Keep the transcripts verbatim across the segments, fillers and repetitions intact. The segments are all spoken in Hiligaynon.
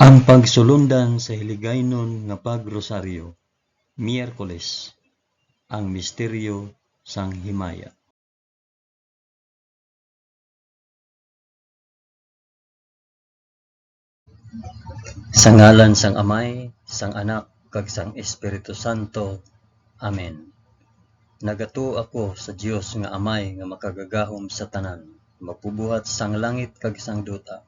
Ang pagsulundan sa Hiligaynon nga Pagrosaryo, Miyerkules, ang misteryo sang himaya. Sa ngalan sang Amay, sang Anak, kag sang Espiritu Santo. Amen. Nagatuo ako sa Dios nga Amay nga makagagahom sa tanan, magbubuhat sang langit kag sang duta.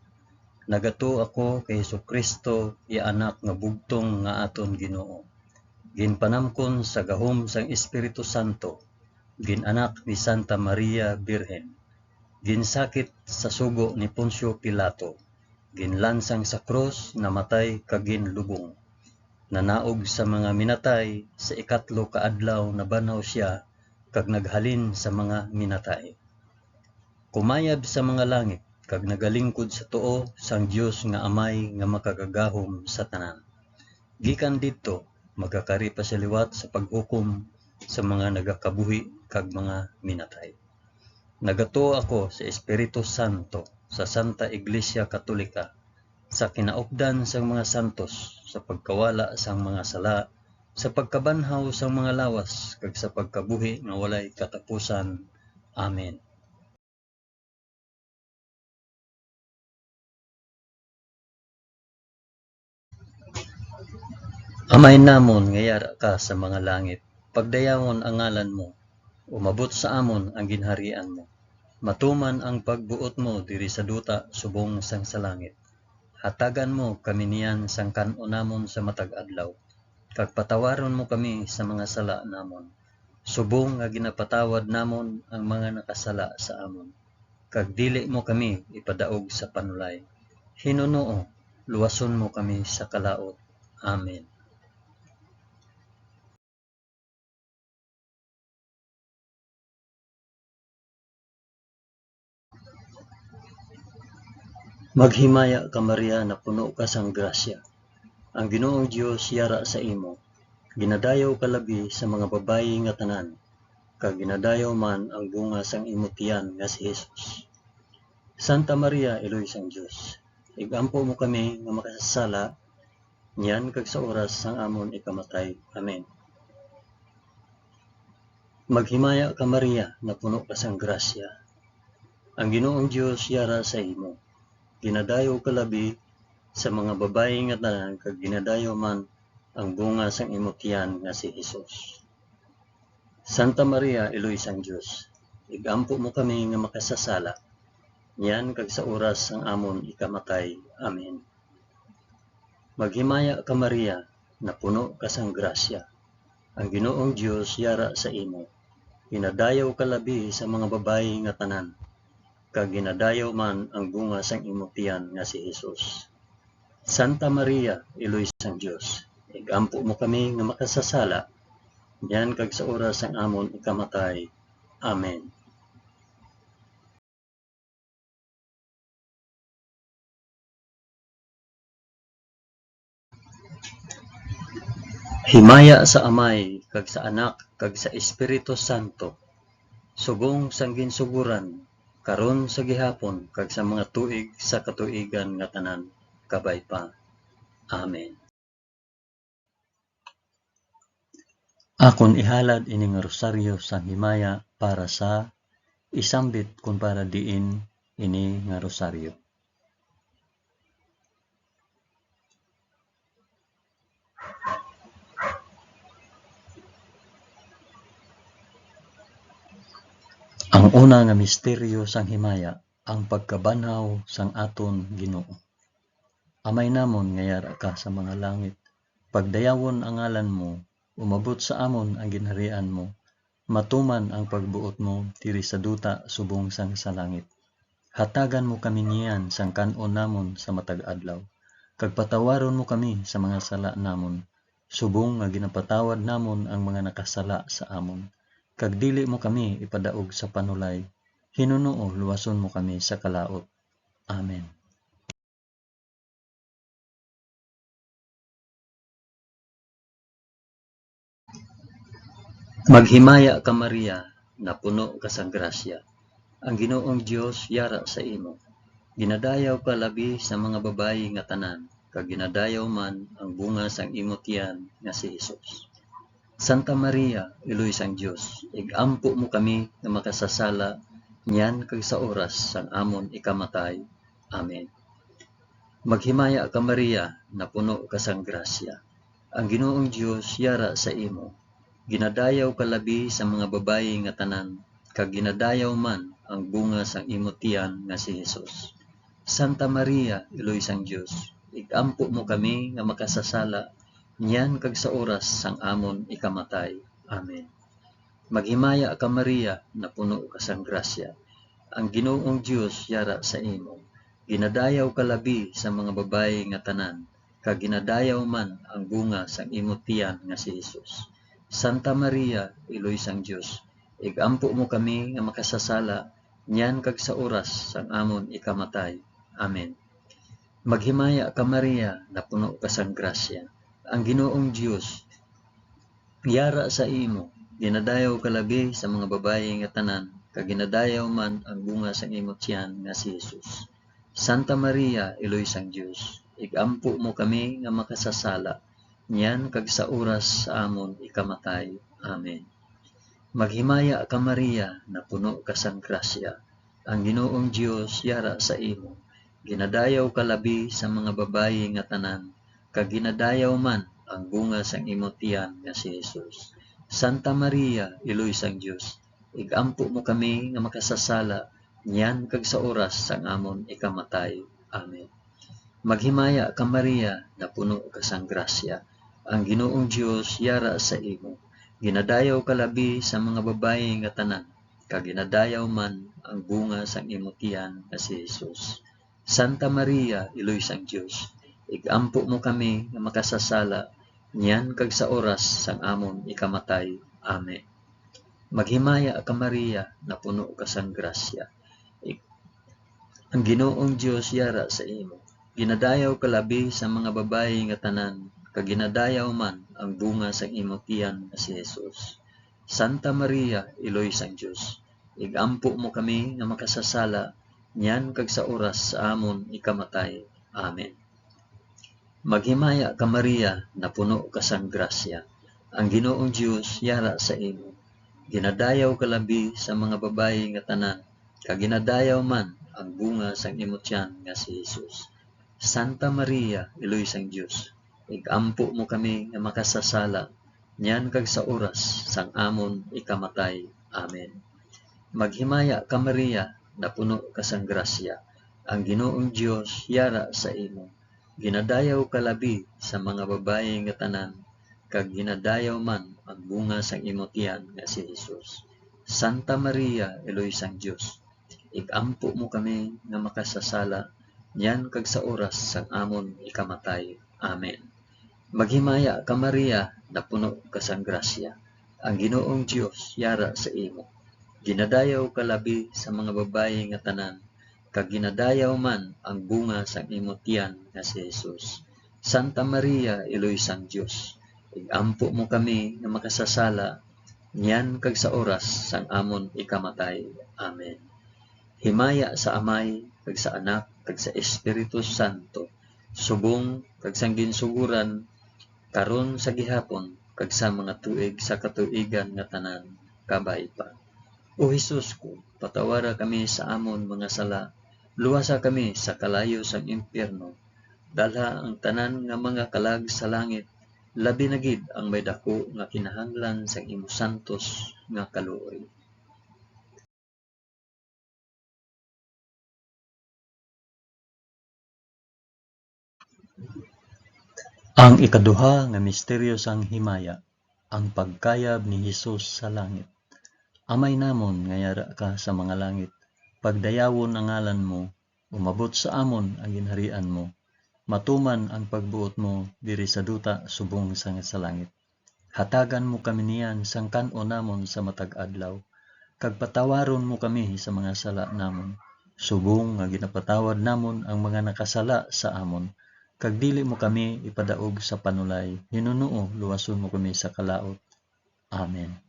Nagatuo ako kay Jesu-Cristo, iya Anak nga bugtong nga aton Ginoo, ginpanamkon sa gahom sang Espiritu Santo, gin-anak ni Santa Maria Birhen, ginsakit sa sugo ni Poncio Pilato, ginlansang sa krus, namatay kag ginlubong. Nanaog sa mga minatay, sa ikatlo ka adlaw nabanhaw sia kag naghalin sa mga minatay. Kumayab sa mga langit kag nagalingkod sa tuo sang Dios nga Amay nga makagagahom sa tanan. Gikan didto, magakari pa sia liwat sa paghukom sa mga nagakabuhi kag mga minatay. Nagatuo ako sa Espiritu Santo, sa Santa Iglesia Katolika, sa kinaupdan sang mga santos, sa pagkawala sang mga sala, sa pagkabanhaw sang mga lawas, kag sa pagkabuhi nga walay katapusan. Amen. Amay namon nga yara ka sa mga langit, pagdayawon ang ngalan mo, umabot sa amon ang ginharian mo, matuman ang pagbuot mo diri sa duta subong sang sa langit. Hatagan mo kami niyan sang kan-on namon sa matag adlaw, kag patawaron mo kami sa mga sala namon, subong nga ginapatawad namon ang mga nakasala sa amon, kag dili mo kami ipadaog sa panulay. Hinunoo, luwason mo kami sa kalaut. Amen. Maghimaya ka, Maria, napuno ka sang grasya. Ang Ginoong Dios yara sa imo. Ginadayaw ka labi sa mga babayi nga tanan, kag ginadayaw man ang bunga sang imo tiyan nga si Jesus. Santa Maria, Iloy sang Dios, ig-ampo mo kami nga makasasala, niyan kag sa oras sang amon ikamatay. Amen. Maghimaya ka, Maria, napuno ka sang grasya. Ang Ginoong Dios yara sa imo. Ginadayaw ka labi sa mga babayi nga tanan, kag ginadayaw man ang bunga sang imo tiyan nga si Jesus. Santa Maria, Iloy sang Dios, ig-ampo mo kami nga makasasala, niyan kag sa oras sang amon ikamatay. Amen. Maghimaya ka, Maria, napuno ka sang grasya. Ang Ginoong Dios yara sa imo. Ginadayaw ka labi sa mga babayi nga tanan, kag ginadayaw man ang bunga sang imo tiyan nga si Jesus. Santa Maria, Iloy sang Dios, ig-ampo mo kami nga makasasala, niyan kag sa oras sang amon ikamatay. Amen. Himaya sa Amay, kag sa Anak, kag sa Espiritu Santo, subong sang ginsugoran, karon, sa gihapon, kag sa mga tuig sa katuigan nga tanan. Kabay pa. Amen. Akon ihalad ini nga rosaryo sang himaya para sa isambit kon para diin ini nga rosaryo. Ang una nga misteryo sang himaya, ang pagkabanhaw sang aton Ginoo. Amay namon nga yara ka sa mga langit, pagdayawon ang ngalan mo, umabot sa amon ang ginharian mo, matuman ang pagbuot mo diri sa duta subong sang sa langit. Hatagan mo kami niyan sang kan-on namon sa matag adlaw, kag patawaron mo kami sa mga sala namon, subong nga ginapatawad namon ang mga nakasala sa amon, kag dili mo kami ipadaog sa panulay. Hinunoo, luwason mo kami sa kalaut. Amen. Maghimaya ka, Maria, napuno ka sang grasya. Ang Ginoong Dios yara sa imo. Ginadayaw ka labi sa mga babayi nga tanan, kag ginadayaw man ang bunga sang imo tiyan nga si Jesus. Santa Maria, Iloy sang Dios, ig-ampo mo kami nga makasasala niyan kag sa oras sang amon ikamatay. Amen. Maghimaya ka, Maria, napuno ka sang grasya. Ang Ginoong Dios yara sa imo. Ginadayaw ka labi sa mga babayi nga tanan, kag ginadayaw man ang bunga sang imo tiyan nga si Jesus. Santa Maria, Iloy sang Dios, ig-ampo mo kami nga makasasala niyan kag sa oras sang amon ikamatay. Amen. Maghimaya ka, Maria, napuno ka sang grasya. Ang Ginoong Dios yara sa imo. Ginadayaw ka labi sa mga babayi nga tanan, kag ginadayaw man ang bunga sang imo tiyan nga si Jesus. Santa Maria, Iloy sang Dios, ig-ampo mo kami nga makasasala niyan kag sa oras sang amon ikamatay. Amen. Maghimaya ka, Maria, napuno ka sang grasya. Ang Ginoong Dios yara sa imo. Ginadayaw ka labi sa mga babayi nga tanan, kag ginadayaw man ang bunga sang imo tiyan nga si Jesus. Santa Maria, Iloy sang Dios, ig-ampo mo kami nga makasasala, niyan kag sa oras sa amon ikamatay. Amen. Maghimaya ka, Maria, napuno ka sang grasya. Ang Ginoong Dios yara sa imo. Ginadayaw ka labi sa mga babayi nga tanan, kag ginadayaw man ang bunga sang imo tiyan nga si Jesus. Santa Maria, Iloy sang Dios, ig-ampo mo kami nga makasasala niyan kag sa oras sang amon ikamatay. Amen. Maghimaya ka, Maria, napuno ka sang grasya. Ang Ginoong Dios yara sa imo. Ginadayaw ka labi sa mga babayi nga tanan, kag ginadayaw man ang bunga sang imo tiyan nga si Jesus. Santa Maria, Iloy sang Dios, ig-ampo mo kami nga makasasala niyan kag sa oras sang amon ikamatay. Amen. Maghimaya ka, Maria, napuno ka sang grasya. Ig-, ang Ginoong Dios yara sa imo. Ginadayaw ka labi sa mga babayi nga tanan, kag ginadayaw man ang bunga sang imo tiyan nga si Jesus. Santa Maria, Iloy sang Dios, ig-ampo mo kami nga makasasala niyan kag sa oras sa amon ikamatay. Amen. Maghimaya ka, Maria, napuno ka sang grasya. Ang Ginoong Dios yara sa imo. Ginadayaw ka labi sa mga babayi nga tanan, kag ginadayaw man ang bunga sang imo tiyan nga si Jesus. Santa Maria, Iloy sang Dios, ig-ampo mo kami nga makasasala niyan kag sa oras sang amon ikamatay. Amen. Maghimaya ka, Maria, napuno ka sang grasya. Ang Ginoong Dios yara sa imo. Ginadayaw ka labi sa mga babayi nga tanan, kag ginadayaw man ang bunga sang imo tiyan nga si Jesus. Santa Maria, Iloy sang Dios, ig-ampo mo kami nga makasasala niyan kag sa oras sang amon ikamatay. Amen. Maghimaya ka, Maria, napuno ka sang grasya. Ang Ginoong Dios yara sa imo. Ginadayaw ka labi sa mga babayi nga tanan, kag ginadayaw man ang bunga sang imo tiyan nga si Jesus. Santa Maria, Iloy sang Dios, ig-ampo mo kami nga makasasala niyan kag sa oras sang amon ikamatay. Amen. Himaya sa Amay, kag sa Anak, kag sa Espiritu Santo, subong kag sang ginsugoran, karon, sa gihapon, kag sa mga tuig sa katuigan nga tanan. Kabay pa. O Jesus ko, patawara kami sa amon mga sala, luwasa kami sa kalayo sang impyerno, dalha ang tanan nga mga kalag sa langit, labi na gid ang may daku nga kinahanglan sang imo santos nga kaluoy. Ang ikaduha nga misteryo sang himaya, ang pagkayab ni Jesus sa langit. Amay namon nga yara ka sa mga langit, pagdayawon ang ngalan mo, umabot sa amon ang ginharian mo, matuman ang pagbuot mo diri sa duta subong sang sa langit. Hatagan mo kami niyan sang kan-on namon sa matag adlaw, kag patawaron mo kami sa mga sala namon, subong nga ginapatawad namon ang mga nakasala sa amon, kag dili mo kami ipadaog sa panulay, hinunoo luwason mo kami sa kalaut. Amen.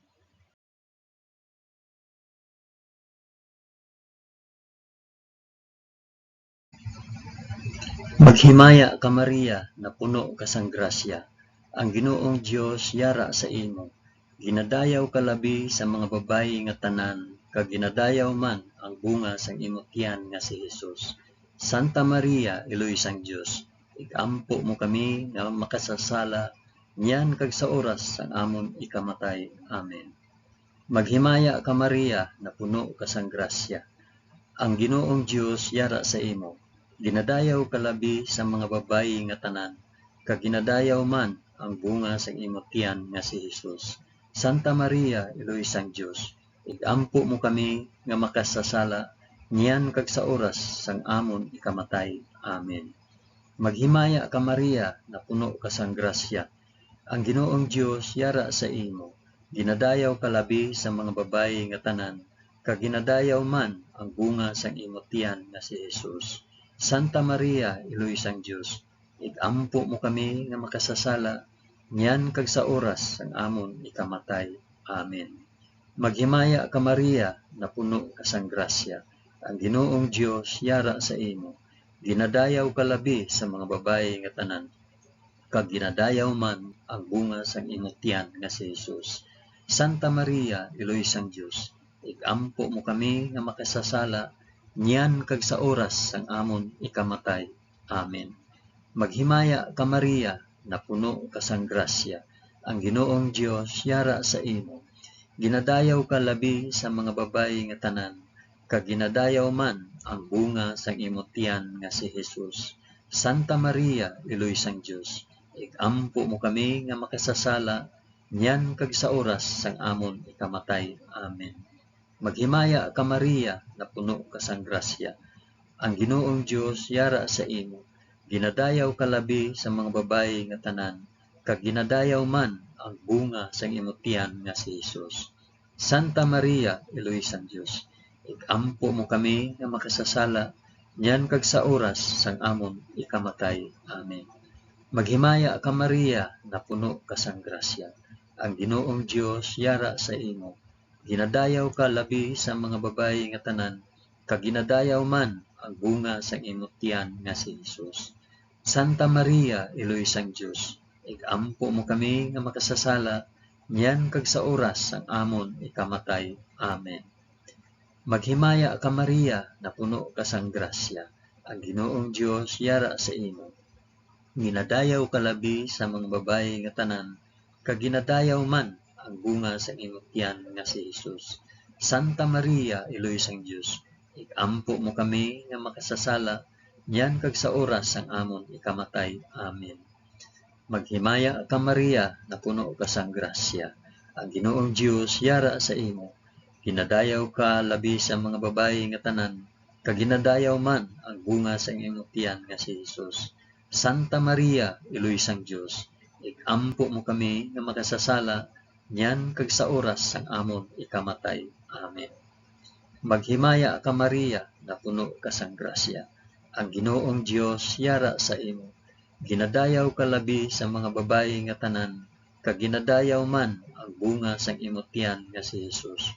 Maghimaya ka, Maria, napuno ka sang grasya, ang Ginoong Dios yara sa imo. Ginadayaw ka labi sa mga babayi nga tanan, kag ginadayaw man ang bunga sang imo tiyan nga si Jesus. Santa Maria, Iloy sang Dios, ig-ampo mo kami nga makasasala niyan kag sa oras sang amon ikamatay. Amen. Maghimaya ka, Maria, napuno ka sang grasya. Ang Ginoong Dios yara sa imo. Ginadayaw ka labi sa mga babayi nga tanan, kag ginadayaw man ang bunga sang imo tiyan nga si Jesus. Santa Maria, Iloy sang Dios, ig-ampo mo kami nga makasasala niyan kag sa oras sang amon ikamatay. Amen. Maghimaya ka, Maria, napuno ka sang grasya. Ang Ginoong Dios yara sa imo. Ginadayaw ka labi sa mga babayi nga tanan, kag ginadayaw man ang bunga sang imo tiyan nga si Jesus. Santa Maria, Iloy sang Dios, ig-ampo mo kami nga makasasala niyan kag sa oras sang amon ikamatay. Amen. Maghimaya ka, Maria, napuno ka sang grasya. Ang Ginoong Dios yara sa imo. Ginadayaw ka labi sa mga babayi nga tanan, kag ginadayaw man ang bunga sang imo tiyan nga si Jesus. Santa Maria, Iloy sang Dios, ig-ampo mo kami nga makasasala niyan kag sa oras sang amon ikamatay. Amen. Maghimaya ka, Maria, napuno ka sang grasya. Ang Ginoong Dios yara sa imo. Ginadayaw ka labi sa mga babayi nga tanan, kag ginadayaw man ang bunga sang imo tiyan nga si Jesus. Santa Maria, Iloy sang Dios, ig-ampo mo kami nga makasasala niyan kag sa oras sang amon ikamatay. Amen. Maghimaya ka, Maria, napuno ka sang grasya. Ang Ginoong Dios yara sa imo. Ginadayaw ka labi sa mga babayi nga tanan, kag ginadayaw man ang bunga sang imo tiyan nga si Jesus. Santa Maria, Iloy sang Dios, ig-ampo mo kami nga makasasala niyan kag sa oras sang amon ikamatay. Amen. Maghimaya ka, Maria, napuno ka sang grasya. Ang Ginoong Dios yara sa imo. Ginadayaw ka labi sa mga babayi nga tanan, kag ginadayaw man ang bunga sang imo tiyan nga si Jesus. Santa Maria, Iloy sang Dios, ig-ampo mo kami nga makasasala niyan kag sa oras sang amon ikamatay. Amen. Maghimaya ka, Maria, napuno ka sang grasya. Ang Ginoong Dios yara sa imo. Ginadayaw ka labi sa mga babayi nga tanan, kag ginadayaw man ang bunga sang imo tiyan nga si Jesus. Santa Maria, Iloy sang Dios, ig-ampo mo kami nga makasasala niyan kag sa oras sang amon ikamatay. Amen. Maghimaya ka, Maria, napuno ka sang grasya. Ang Ginoong Dios yara sa imo. Ginadayaw ka labi sa mga babayi nga tanan, kag ginadayaw man ang bunga sang imo tiyan nga si Jesus. Santa Maria, Iloy sang Dios, ig-ampo mo kami nga makasasala niyan kag sa oras sang amon ikamatay. Amen. Maghimaya ka, Maria, napuno ka sang grasya. Ang Ginoong Dios yara sa imo. Ginadayaw ka labi sa mga babayi nga tanan, kag ginadayaw man ang bunga sang imo tiyan nga si Jesus.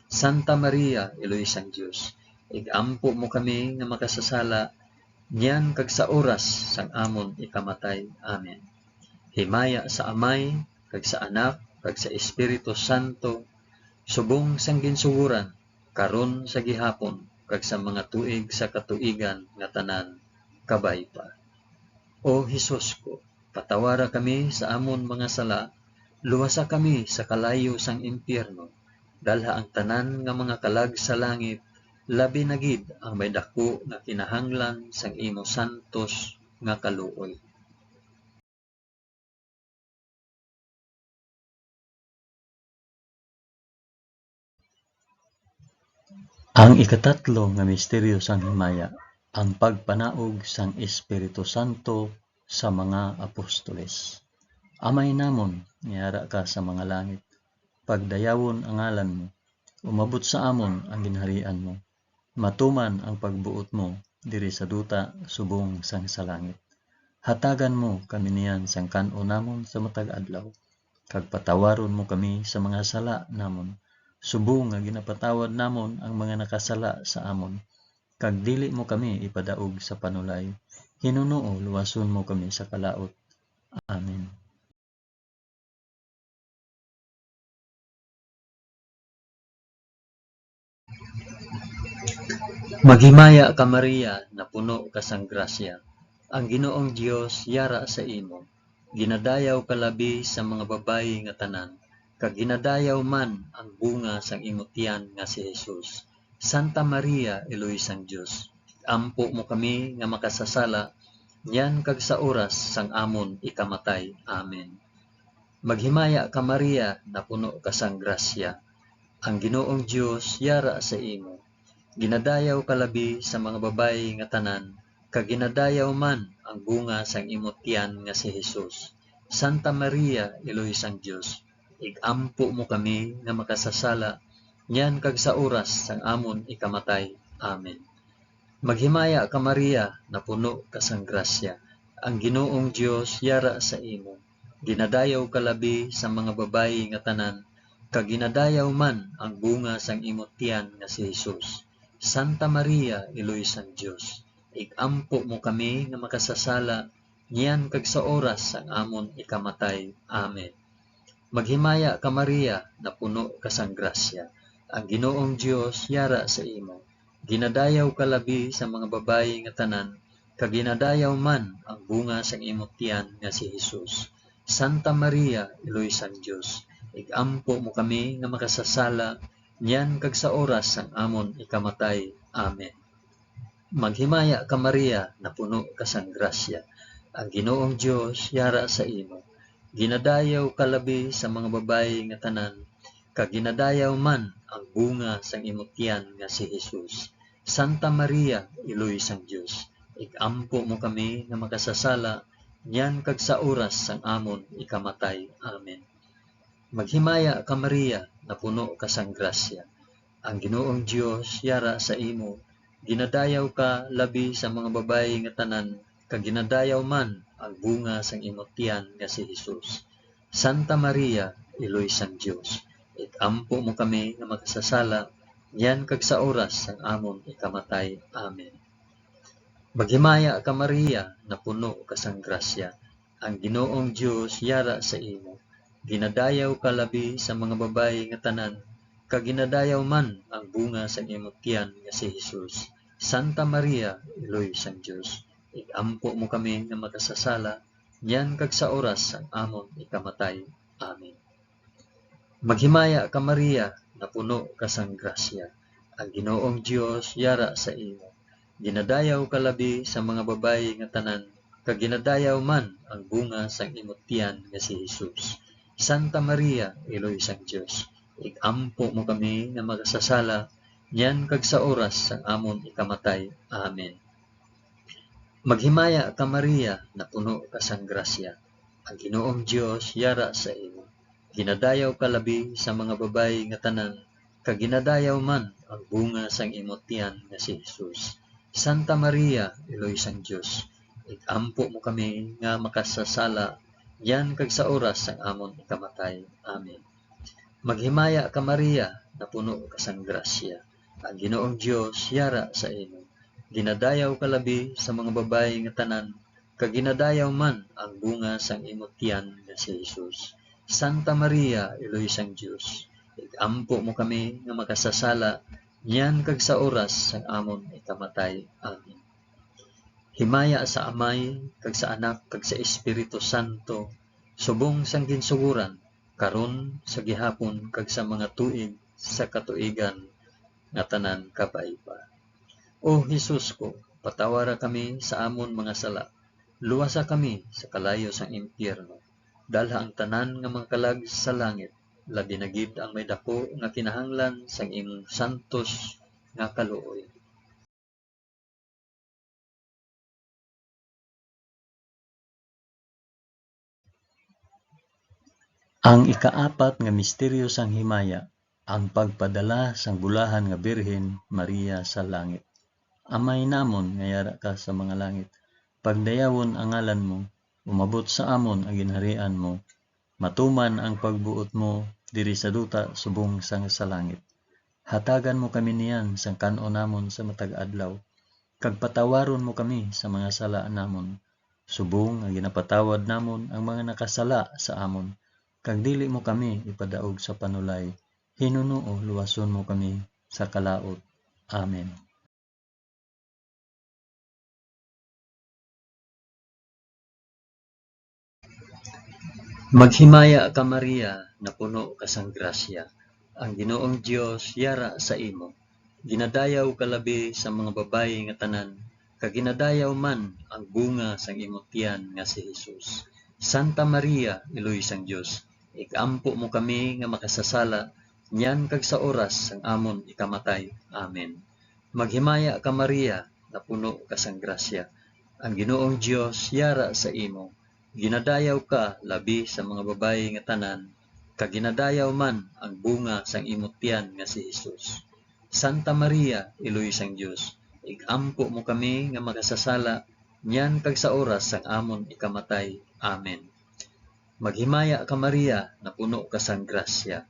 Santa Maria, Iloy sang Dios, ig-ampo mo kami nga makasasala niyan kag sa oras sang amon ikamatay. Amen. Himaya sa Amay, kag sa Anak, kag sa Espiritu Santo, subong sang ginsugoran, karon, sa gihapon, kag sa mga tuig sa katuigan nga tanan. Kabay pa. O Jesus ko, patawara kami sa amon mga sala, luwasa kami sa kalayo sang impyerno, dalha ang tanan nga mga kalag sa langit, labi na gid ang may daku nga kinahanglan sang imo santos nga kaluoy. Ang ikatatlo nga misteryo sang himaya, ang pagpanaog sang Espiritu Santo sa mga apostoles. Amay namon nga yara ka sa mga langit, pagdayawon ang ngalan mo, umabot sa amon ang ginharian mo, matuman ang pagbuot mo diri sa duta subong sang sa langit. Hatagan mo kami niyan sang kan-on namon sa matag adlaw, kag patawaron mo kami sa mga sala namon, subong nga ginapatawad namon ang mga nakasala sa amon, kag dili mo kami ipadaog sa panulay, Hinuno, luwason mo kami sa kalaut. Amen. Maghimaya ka, Maria, napuno ka sang grasya. Ang Ginoong Dios yara sa imo. Ginadayaw ka labi sa mga babayi nga tanan, kag ginadayaw man ang bunga sang imo tiyan nga si Jesus. Santa Maria, Iloy sang Dios, ampo mo kami nga makasasala, niyan kag sa oras sang amon ikamatay. Amen. Maghimaya ka, Maria, napuno ka sang grasya. Ang Ginoong Dios yara sa imo. Ginadayaw ka labi sa mga babayi nga tanan, kag ginadayaw man ang bunga sang imo tiyan nga si Jesus. Santa Maria, Iloy sang Dios, ig-ampo mo kami nga makasasala, niyan kag sa oras sang amon ikamatay. Amen. Maghimaya ka, Maria, napuno ka sang grasya. Ang Ginoong Dios yara sa imo. Ginadayaw ka labi sa mga babayi nga tanan, kag ginadayaw man ang bunga sang imo tiyan nga si Jesus. Santa Maria, Iloy sang Dios, ig-ampo mo kami nga makasasala, niyan kag sa oras sang amon ikamatay. Amen. Maghimaya ka, Maria, napuno ka sang grasya. Ang Ginoong Dios yara sa imo. Ginadayaw ka labi sa mga babayi nga tanan, kag ginadayaw man ang bunga sang imo tiyan nga si Jesus. Santa Maria, Iloy sang Dios, ig-ampo mo kami nga makasasala, niyan kag sa oras sang amon ikamatay. Amen. Maghimaya ka, Maria, napuno ka sang grasya. Ang Ginoong Dios yara sa imo. Ginadayaw ka labi sa mga babayi nga tanan, kag ginadayaw man ang bunga sang imo tiyan nga si Jesus. Santa Maria, Iloy sang Dios, ig-ampo mo kami nga makasasala, niyan kag sa oras sang amon ikamatay. Amen. Maghimaya ka, Maria, napuno ka sang grasya. Ang Ginoong Dios yara sa imo. Ginadayaw ka labi sa mga babayi nga tanan, kag ginadayaw man ang bunga sang imo tiyan nga si Jesus. Santa Maria, Iloy sang Dios, ig-ampo mo kami nga makasasala, niyan kag sa oras sang amon ikamatay. Amen. Maghimaya ka, Maria, napuno ka sang grasya. Ang Ginoong Dios yara sa imo. Ginadayaw ka labi sa mga babayi nga tanan, kag ginadayaw man ang bunga sang imo tiyan nga si Jesus. Santa Maria, Iloy sang Dios, ig-ampo mo kami nga makasasala, niyan kag sa oras sang amon ikamatay. Amen. Maghimaya ka, Maria, napuno ka sang grasya. Ang Ginoong Dios yara sa imo. Ginadayaw ka labi sa mga babayi nga tanan, kag ginadayaw man ang bunga sang imo tiyan nga si Jesus. Santa Maria, Iloy sang Dios, ig-ampo mo kami nga makasasala, niyan kag sa oras sang amon ikamatay. Amen. Maghimaya ka, Maria, napuno ka sang grasya. Ang Ginoong Dios yara sa imo. Ginadayaw ka labi sa mga babayi nga tanan, kag ginadayaw man ang bunga sang imo tiyan nga si Jesus. Santa Maria, Iloy sang Dios, ig-ampo mo kami nga makasasala, niyan kag sa oras sang amon ikamatay. Amen. Maghimaya ka, Maria, napuno ka sang grasya. Ang Ginoong Dios yara sa imo. Ginadayaw ka labi sa mga babayi nga tanan, kag ginadayaw man ang bunga sang imo tiyan nga si Jesus. Santa Maria, Iloy sang Dios, ig-ampo mo kami nga makasasala, niyan kag sa oras sang amon ikamatay. Amen. Himaya sa Amay, kag sa Anak, kag sa Espiritu Santo, subong sang ginsugoran, karon, sa gihapon, kag sa mga tuig sa katuigan nga tanan. Kabay pa. O Jesus ko, patawara kami sa amon mga sala, luwasa kami sa kalayo sang impyerno, dalha ang tanan nga mga kalag sa langit, labi na gid ang may daku nga kinahanglan sang imong santos nga kaluoy. Ang ikaapat nga misteryo sang himaya, ang pagpadala sang bulahan nga Birhen Maria sa langit. Amay namon nga yara ka sa mga langit, pagdayawon ang ngalan mo, umabot sa amon ang ginharian mo, matuman ang pagbuot mo diri sa duta subong sang sa langit. Hatagan mo kami niyan sang kan-on namon sa matag adlaw, kag patawaron mo kami sa mga sala namon, subong nga ginapatawad namon ang mga nakasala sa amon, kag dili mo kami ipadaog sa panulay, hinunoo luwason mo kami sa kalaut. Amen. Maghimaya ka, Maria, napuno ka sang grasya. Ang Ginoong Dios yara sa imo. Ginadayaw ka labi sa mga babayi nga tanan, kag ginadayaw man ang bunga sang imo tiyan nga si Jesus. Santa Maria, Iloy sang Dios, ig-ampo mo kami nga makasasala niyan kag sa oras sang amon ikamatay. Amen. Maghimaya ka, Maria, napuno ka sang grasya. Ang Ginoong Dios yara sa imo. Ginadayaw ka labi sa mga babayi nga tanan, kag ginadayaw man ang bunga sang imo tiyan nga si Jesus. Santa Maria, Iloy sang Dios, ig-ampo mo kami nga makasasala niyan kag sa oras sang amon ikamatay. Amen. Maghimaya ka, Maria, napuno ka sang grasya.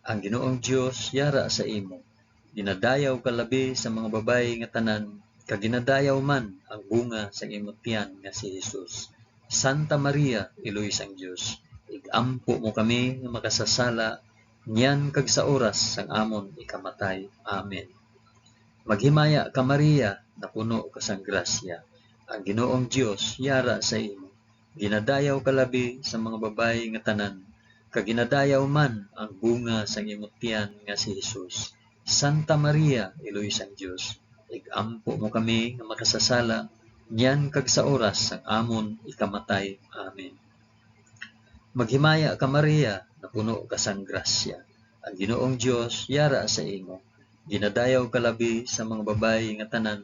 Ang Ginoong Dios yara sa imo. Ginadayaw ka labi sa mga babayi nga tanan, kag ginadayaw man ang bunga sang imo tiyan nga si Jesus. Santa Maria, Iloy sang Dios, ig-ampo mo kami nga makasasala niyan kag sa oras sang amon ikamatay. Amen. Maghimaya ka, Maria, napuno ka sang grasya. Ang Ginoong Dios yara sa imo. Ginadayaw ka labi sa mga babayi nga tanan, kag ginadayaw man ang bunga sang imo tiyan nga si Jesus. Santa Maria, Iloy sang Dios, ig-ampo mo kami nga makasasala niyan kag sa oras sang amon ikamatay. Amen. Maghimaya ka, Maria, napuno ka sang grasya. Ang Ginoong Dios yara sa imo. Ginadayaw ka labi sa mga babayi nga tanan,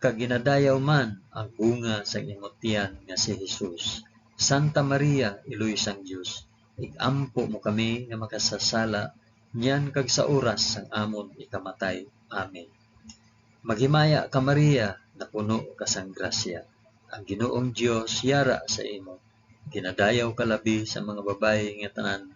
kag ginadayaw man ang bunga sang imo tiyan nga si Jesus. Santa Maria, Iloy sang Dios, ig-ampo mo kami nga makasasala niyan kag sa oras sang amon ikamatay. Amen. Maghimaya ka, Maria, napuno ka sang grasya. Ang Ginoong Dios yara sa imo. Ginadayaw ka labi sa mga babayi nga tanan,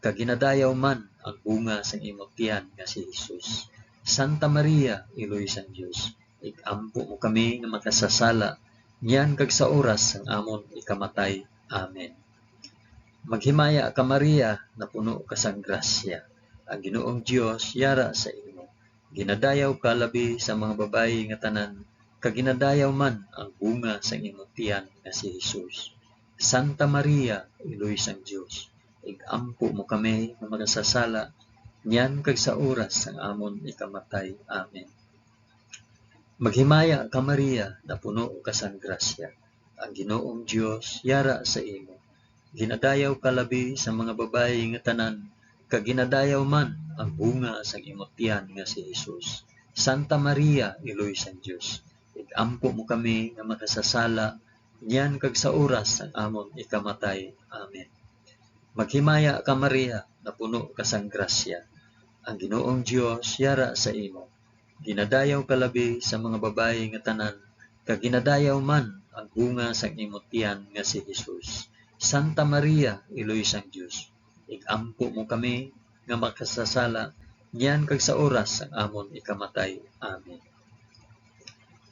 kag ginadayaw man ang bunga sang imo tiyan nga si Jesus. Santa Maria, Iloy sang Dios, ig-ampo mo kami nga makasasala niyan kag sa oras sang amon ikamatay. Amen. Maghimaya ka, Maria, napuno ka sang grasya. Ang Ginoong Dios yara sa imo. Ginadayaw ka labi sa mga babayi nga tanan, kag ginadayaw man ang bunga sang imo tiyan nga si Jesus. Santa Maria, Iloy sang Dios, ig-ampo mo kami nga makasasala niyan kag sa oras sang amon ikamatay. Amen. Maghimaya ka, Maria, napuno ka sang grasya. Ang Ginoong Dios yara sa imo. Ginadayaw ka labi sa mga babayi nga tanan, kag ginadayaw man ang bunga sang imo tiyan nga si Jesus. Santa Maria, Iloy sang Dios, ig-ampo mo kami nga makasasala niyan kag sa oras sang amon ikamatay. Amen. Maghimaya ka, Maria, napuno ka sang grasya. Ang Ginoong Dios yara sa imo. Ginadayaw ka labi sa mga babayi nga tanan, kag ginadayaw man ang bunga sang imo tiyan nga si Jesus. Santa Maria, Iloy sang Dios, ig-ampo mo kami nga makasasala niyan kag sa oras sang amon ikamatay. Amen.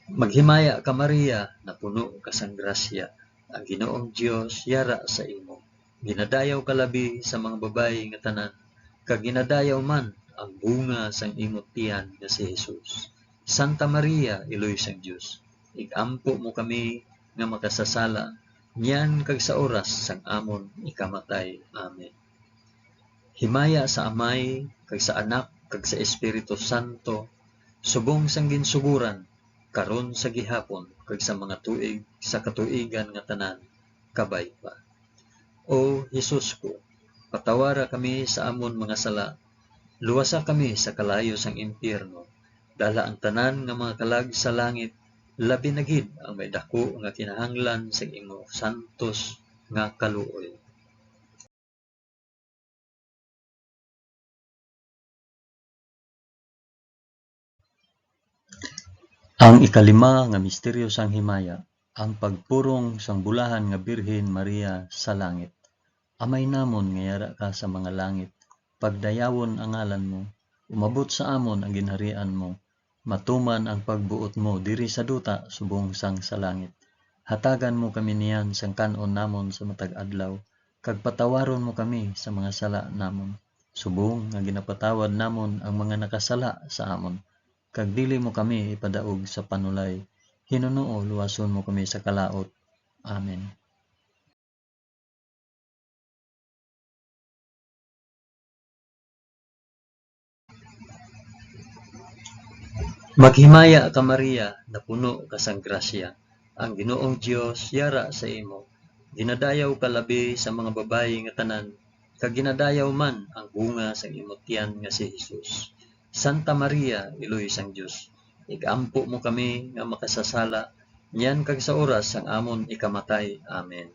Maghimaya ka, Maria, napuno ka sang grasya, ang Ginoong Dios yara sa imo. Ginadayaw ka labi sa mga babayi nga tanan, kag ginadayaw man ang bunga sang imo tiyan nga si Jesus. Santa Maria, Iloy sang Dios, ig-ampo mo kami nga makasasala niyan kag sa oras sang amon ikamatay. Amen. Himaya sa Amay, kag sa Anak, kag sa Espiritu Santo, subong sang ginsugoran, karon, sa gihapon, kag sa mga tuig sa katuigan nga tanan. Kabay pa. O Jesus ko, patawara kami sa amon mga sala, luwasa kami sa kalayo sang impyerno, dala ang tanan nga mga kalag sa langit, labi na gid ang may daku nga kinahanglan sang imo santos nga kaluoy. Ang ikalima nga misteryo sang himaya, ang pagpurong sang bulahan nga Birhen Maria sa langit. Amay namon nga yara ka sa mga langit, pagdayawon ang ngalan mo, umabot sa amon ang ginharian mo, matuman ang pagbuot mo diri sa duta subong sang sa langit. Hatagan mo kami niyan sang kan-on namon sa matag adlaw, kag patawaron mo kami sa mga sala namon, subong nga ginapatawad namon ang mga nakasala sa amon. Kag dili mo kami ipadaog sa panulay, hinunoo luwason mo kami sa kalaut. Amen. Maghimaya ka, Maria, napuno ka sang grasya. Ang Ginoong Dios yara sa imo. Ginadayaw ka labi sa mga babayi nga tanan, kag ginadayaw man ang bunga sang imo tiyan nga si Jesus. Santa Maria, Iloy sang Dios, ig-ampo mo kami nga makasasala, niyan kag sa oras sang amon ikamatay. Amen.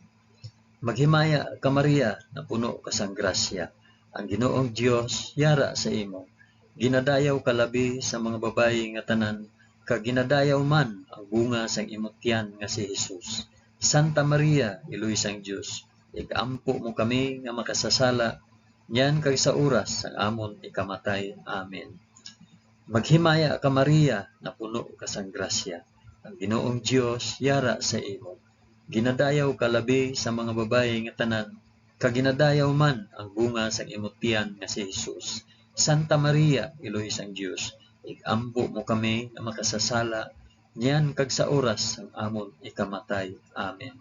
Maghimaya ka, Maria, napuno ka sang grasya. Ang Ginoong Dios yara sa imo. Ginadayaw ka labi sa mga babayi nga tanan, kag ginadayaw man ang bunga sang imo tiyan nga si Jesus. Santa Maria, Iloy sang Dios, ig-ampo mo kami nga makasasala, niyan kag sa oras sang amon ikamatay. Amen. Maghimaya ka, Maria, napuno ka sang grasya. Ang Ginoong Dios yara sa imo. Ginadayaw ka labi sa mga babayi nga tanan, kag ginadayaw man ang bunga sang imo tiyan nga si Jesus. Santa Maria, Iloy sang Dios, ig-ampo mo kami nga makasasala, niyan kag sa oras sang amon ikamatay. Amen.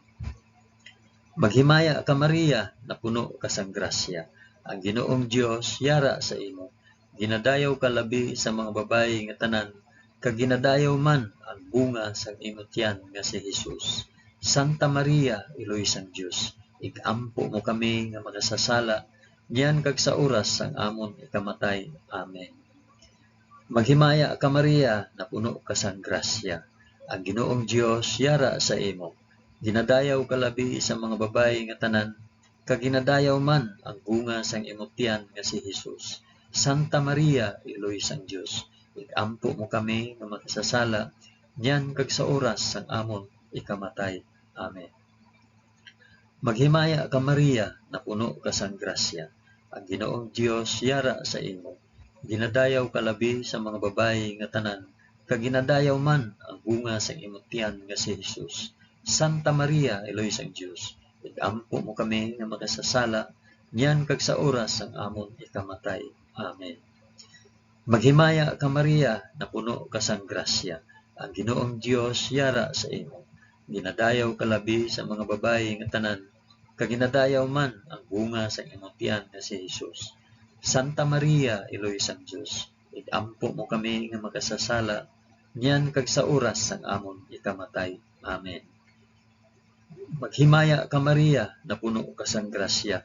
Maghimaya ka, Maria, napuno ka sang grasya. Ang Ginoong Dios yara sa imo. Ginadayaw ka labi sa mga babayi nga tanan, kag ginadayaw man ang bunga sang imo tiyan nga si Jesus. Santa Maria, Iloy sang Dios, ig-ampo mo kami nga makasasala, niyan kag sa oras sang amon ikamatay. Amen. Maghimaya ka, Maria, napuno ka sang grasya. Ang Ginoong Dios yara sa imo. Ginadayaw ka labi sa mga babayi nga tanan, kag ginadayaw man ang bunga sang imo tiyan nga si Jesus. Santa Maria, Iloy sang Dios, ig-ampo mo kami nga makasasala, niyan kag sa oras sang amon ikamatay. Amen. Maghimaya ka, Maria, napuno ka sang grasya. Ang Ginoong Dios yara sa imo. Ginadayaw ka labi sa mga babayi nga tanan, kag ginadayaw man ang bunga sang imo tiyan nga si Jesus. Santa Maria, Iloy sang Dios, ig-ampo mo kami nga makasasala, niyan kag sa oras sang amon ikamatay. Amen. Maghimaya ka, Maria, napuno ka sang grasya. Ang Ginoong Dios yara sa imo. Ginadayaw ka labi sa mga babayi nga tanan, kag ginadayaw man ang bunga sang imo tiyan nga si Jesus. Santa Maria, Iloy sang Dios, ig-ampo mo kami nga makasasala, niyan kag sa oras sang amon ikamatay. Amen. Maghimaya ka, Maria, napuno ka sang grasya.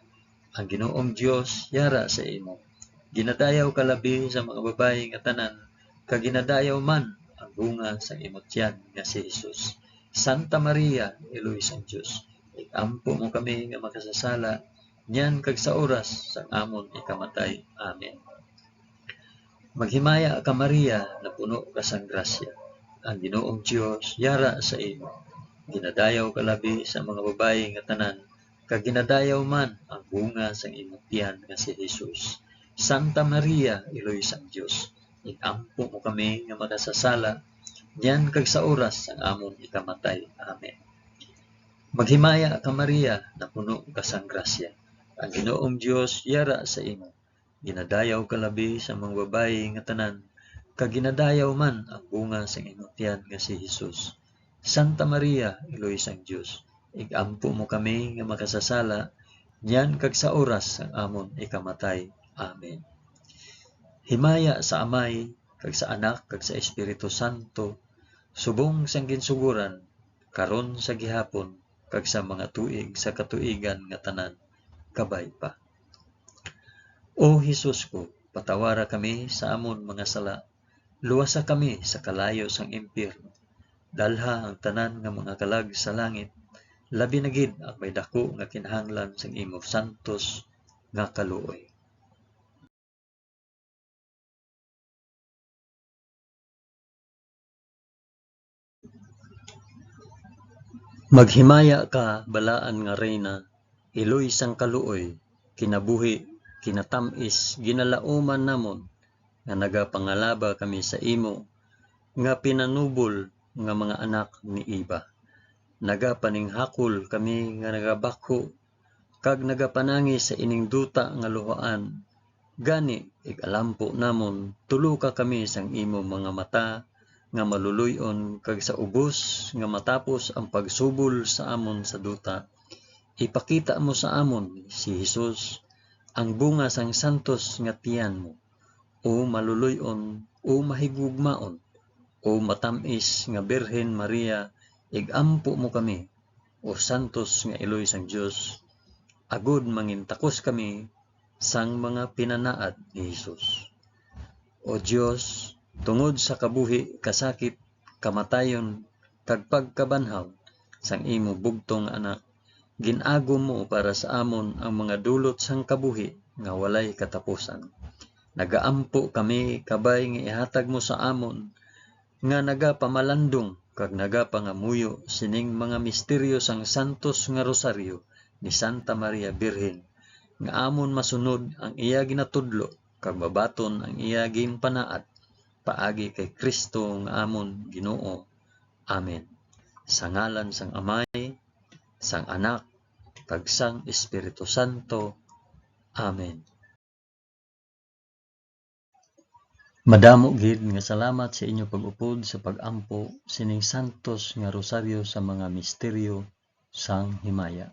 Ang Ginoong Dios yara sa imo. Ginadayaw ka labi sa mga babayi nga tanan, kag ginadayaw man ang bunga sang imo tiyan nga si Jesus. Santa Maria, Iloy sang Dios, ig-ampo mo kami nga makasasala, niyan kag sa oras sang amon ikamatay. Amen. Maghimaya ka, Maria, napuno ka sang grasya. Ang Ginoong Dios yara sa imo. Ginadayaw ka labi sa mga babayi nga tanan, kag ginadayaw man ang bunga sang imo tiyan nga si Jesus. Santa Maria, Iloy sang Dios, ig-ampo mo kami nga makasasala, niyan kag sa oras sang amon ikamatay. Amen. Maghimaya ka, Maria, napuno ka sang grasya. Ang Ginoong Dios yara sa imo. Ginadayaw ka labi sa mga babayi nga tanan, kag ginadayaw man ang bunga sang imong tiyan nga si Jesus. Santa Maria, Iloy sang Dios, ig-ampo mo kami nga makasasala, niyan kag sa oras sang amon ikamatay. Amen. Himaya sa Amay, kag sa Anak, kag sa Espiritu Santo, subong sang ginsugoran, karon, sa gihapon, kag sa mga tuig sa katuigan nga tanan. Kabay pa. O Jesus ko, patawara kami sa amon mga sala, luwasa kami sa kalayo sang impyerno, dalha ang tanan nga mga kalag sa langit, labi na gid ang may daku nga kinahanglan sang imo santos nga kaluoy. Maghimaya ka, balaan nga Reyna, iloy sang kaluoy, kinabuhi, kinatam-is, ginalauman namon, nga nagapangalaba kami sa imo, nga pinanubol nga mga anak ni Eva. Nagapaninghakol kami nga nagabakho kag nagapanangi sa ining duta nga luhaan. Gani, ig-alampo namon, tuloka kami sang imo mga mata nga maluloy-on, kag sa ubos nga matapos ang pagsubol sa amon sa duta, ipakita mo sa amon si Jesus, ang bunga sang santos nga tiyan mo, o maluloy-on, o mahigugmaon, o matam-is nga Birhen Maria, ig-ampo mo kami, o santos nga iloy sang Dios, agod mangintakos kami sang mga pinanaad ni Jesus. O Dios, tungod sa kabuhi, kasakit, kamatayon, kag pagkabanhaw sang imo bugtong nga Anak, gin-agom mo para sa amon ang mga dulot sang kabuhi nga walay katapusan. Nagaampo kami kabay nga ihatag mo sa amon nga nagapamalandong kag nagapangamuyo sining mga misteryo sang santos nga rosaryo ni Santa Maria Birhen, nga amon masunod ang iya ginatudlo kag mabaton ang iya ginpanaad, paagi kay Cristo nga amon Ginoo. Amen. Sa ngalan sang Amay, sang Anak, kag sang Espiritu Santo. Amen. Madamo gid nga salamat sa inyo pag-upod sa pag-ampo sining santos nga rosaryo sa mga misteryo sang himaya.